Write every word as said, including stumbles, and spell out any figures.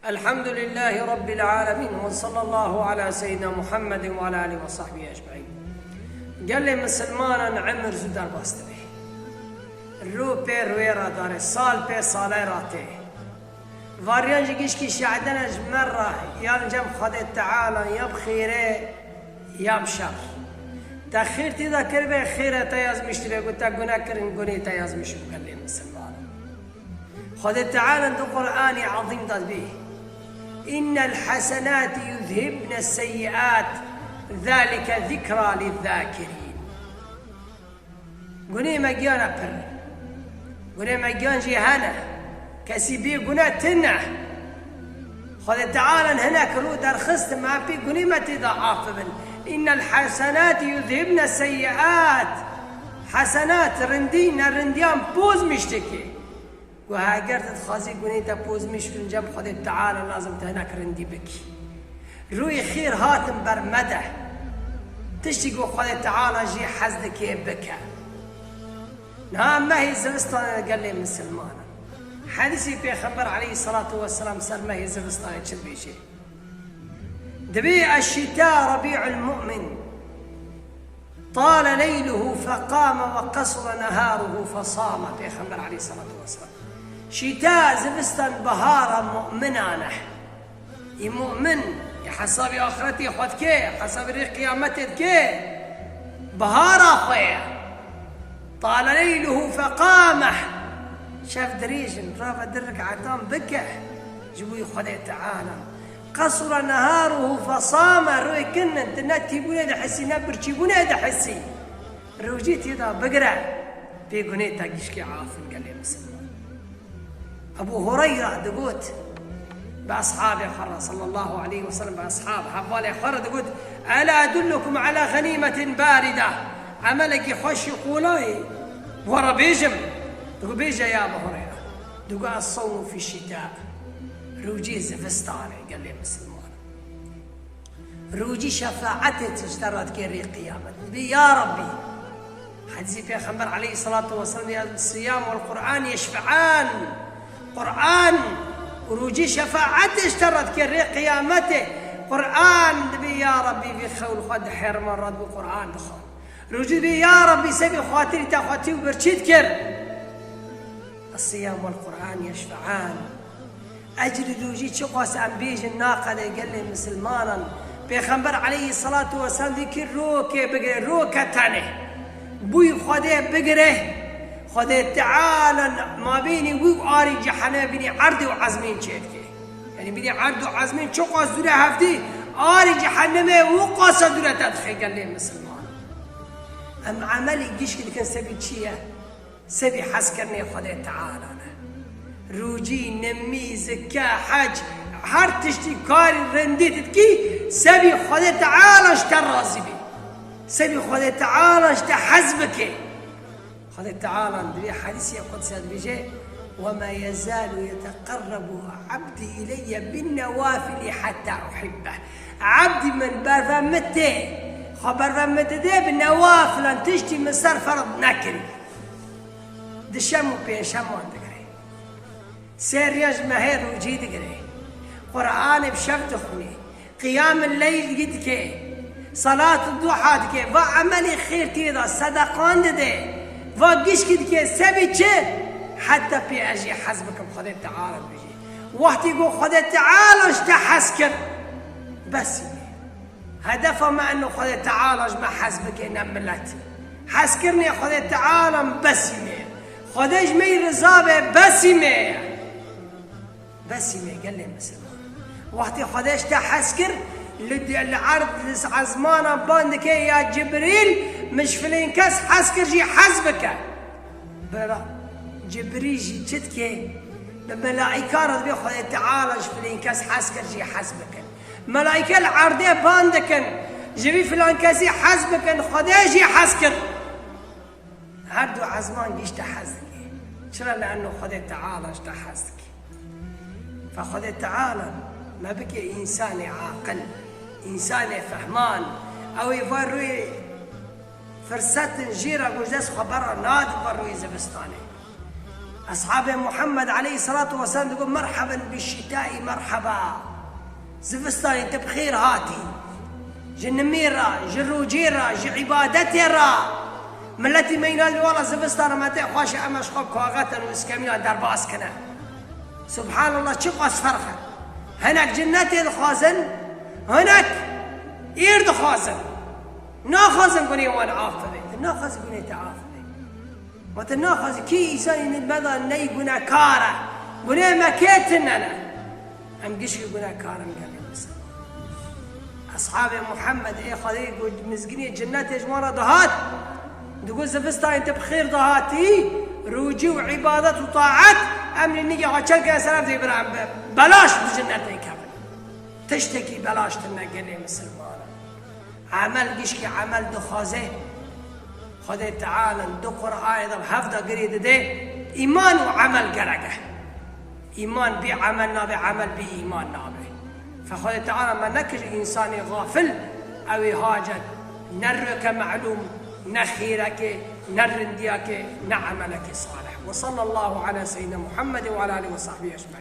Elhamdülillahî Rabbil alemin ve sallallahu ala seyyidina Muhammedin ve ala alihi ve sahbihi ecmaîn. Gelê misilmanan emir zû derbas dibe. Rû pê rûyê re dare, sal pê salê re tê. Variyan ji gişkî şe'dene ji me re, yan cem Xwedê Teala, ya bi xêrê, ya bi şer. Te xêr tê de kiribe, xêrê te yazmîş dibe, ku te gune kirin, gunê te yazmîş bû, gelê misilman. Xwedê Teala di Qur'anê Ezîm de dibê, "Innel hasenati yuzhibne seyyiat, zalike zikra lizzakirîn." Gunê me giyana pir. Gunê me giyan jî hene. Kesî bê gune tine. Xwedê Teala hinek rû derxist me pê gunê me tê de afibin. "Innel hasenati yuzhibne seyyiat." Hasenat, rindî, nerindiyan poz miştiki. Ku heger tu dixwazî gunê te pozmîş bin cem Xwedê Teala lazim te hinek rindî bikî. Rûyê xêr hatin ber mede. Tiştî ku Xwedê Teala jî hez dike bike. Niha mehê zivistanê gelê misilman in. Hedîsê Pêxember aleyhisselatu vesselam ser mehê zivistanê çi dibêje? Dibê, "Eşşita Rebî'ul mu'min, tale leyluhu feqame ve qesure neharuhu fesame." Pêxember aleyhisselatu vesselam. Şîta, zivistan, bahara mu'minan e. Ê mu'min, ê hesabê axiretê xwe dike, hesabê rê qiyametê dike, bahara xwe ye. Tale leyluhu feqame. Şev dirêj in, rave du rik'etan bike ji bo Xwedê Teala. Qesura neharuhu fesame, rûyê kin in, tu ne tîbûnê dihesî, ne birçîbûnê dihesî. Rojî tê de bigire, pê gunê te gişkê afin gelê misilman. Ebu Hureyra digot, bi eshabê xwe re, sallallahu aleyhi ve sellem, bi eshab, hevalê xwe re digot, "Ela edullukum ala ganimetin barida?" Emelekî xweş û qolayê, we re bêjim. Digot, "Bêje ya Ebu Hureyra." Digot, "Es-sawmu fi şita." Rojî zivistanê gelê misilman. Rojî şefaetê ji te re dike rê qiyamet. Dibê, ya Rabbî, hedîsê Pêxember aleyhisselatu vesselam ya, "Siyam vel Qur'an yeşfe'an." Qur'an û rojî şefaetê ji te re dike rê qiyametê. Qur'an dibê, ya Rabbî, vî xewl xwe dihêrima re dibû Qur'an dixwe. Rojî dibê, ya Rabbî, sebî xatirî te xwetî û birçî dikir. Es-siyam vel Qur'an yeşfe'an. Ecrî rojî çiqas em bêjin naqede gelê misilmanan. Pêxember aleyhisselatu vesselam dikir rokê bigire, roke tenê. Bûyî Xwedê bigire. Xwedê Teala mabênî wî û arî cehennemê bînî erdê û ezmîn çêdike. Yanî bînî erd û ezmîn çiqas dûre hevdî, arî cehennemê wî qasa dûre te dixe gelê misilman. Em emelî gişkî dikin sebî çi ye? Sebî hezkirinê Xwedê Teala ne. Rûcî, nimî, zike, hec, her tiştî karî rindî dikî, sebî Xwedê Teala ji te razî bî. Sebî Xwedê Teala ji te hez bike. Xwedê Teala di vê hedîsê qudse dibêje, "Ve ma yezalu yeteqerrebu abdî ileyye bin newafilî hetta uhibbeh." Ebdî min berve min tê, xwe berve min dide bi newafilan tiştî min ser ferz nekirî. Di şem û pênc şeman digire. Sê rêya ji mehê rûcî digire. Qur'anê bi şev dixwîne. Qiyamil leyl dike. Salat duha dike. Va emelê xêr tê de, sedeqan dide. Va gişkî dike. Sebî çi? Heta pê ez jê hez bikim, Xwedê Teala dibêje. Wextî ku Xwedê Teala ji te hez kir, besî. Hedefa me eno Xwedê Teala ji me hez bike, ne milet. Hezkirinê Xwedê Teala besî me. Xwedê ji me yî riza be, besî me ye. Besî me gelê misilman. Wextê Xwedê ji te hez kir, li, li erd, li ezmana ban dike ya Cibrîl, min ji filên kes hez kir jî hez bike. Bira, Cibrîl jî çi dike? Bi melaîka re dibê Xwedê Teala ji filên kes hez kir jî hez bikin. Melaîke li erdê ban dikin, ji vî filan kesî hez bikin, Xwedê jî hez kir. Her du ezman giş te hez dike. Çira? Le'enno Xwedê Teala ji te hez dike. Fe Xwedê Teala me bike însanê aqil, însanê fehman. Ew ê va rûyê firsetin jê re ku ji dest xwe berre nadin va rûyê zivistanê. Eshabê Muhammed aleyhissalatu vesselam digot, "Merheben bi şitai merheba." Zivistanê tu bi xêr hatî. Ji nimê re, ji rocê re, ji îbadetê re. Miletî me înan li wala zivistana me tê xweş e, em ji xwe kaxetin û iskemîna derbas kine. Subhanallah, çiqas ferq e. Hinek cinnetê dixwazin, hinek êr dixwazin. Naxwazin gunê wan af bibe. Tu naxwazî gunê te af bibe. Ma tu naxwazî kî însanî me da ney gunekar e? Gunê me kê tune ne? Em gişkî gunekar in gelê Misliman. Eshabê Muhammed ê Xwedê ku mizginê cinnetê ji wan re dihat, digot, "Zivistanê tu bi xêr dihatî, rûcî û îbadet û taet, em lê nigê xwe çel kene ser ev dê bira em bi belaş bi cinnetê kevin." Tiştekî belaş tune gelê Misliman. Emel gişkî emel dixwaze. Xwedê Teala du Qur'anê de bi hev de girê dide, îman û emel gerek e. Îman bî emel nabe, emel bî îman nabe. Fe Xwedê Teala me nekir însanê xafil, ew ê hacet ne rêke melûm, ne xêreke, ne rindiyeke, ne emeleke salih. Ve sallallahu ala seyyidina Muhammed ve ala alihi ve sahbihi ecmaîn.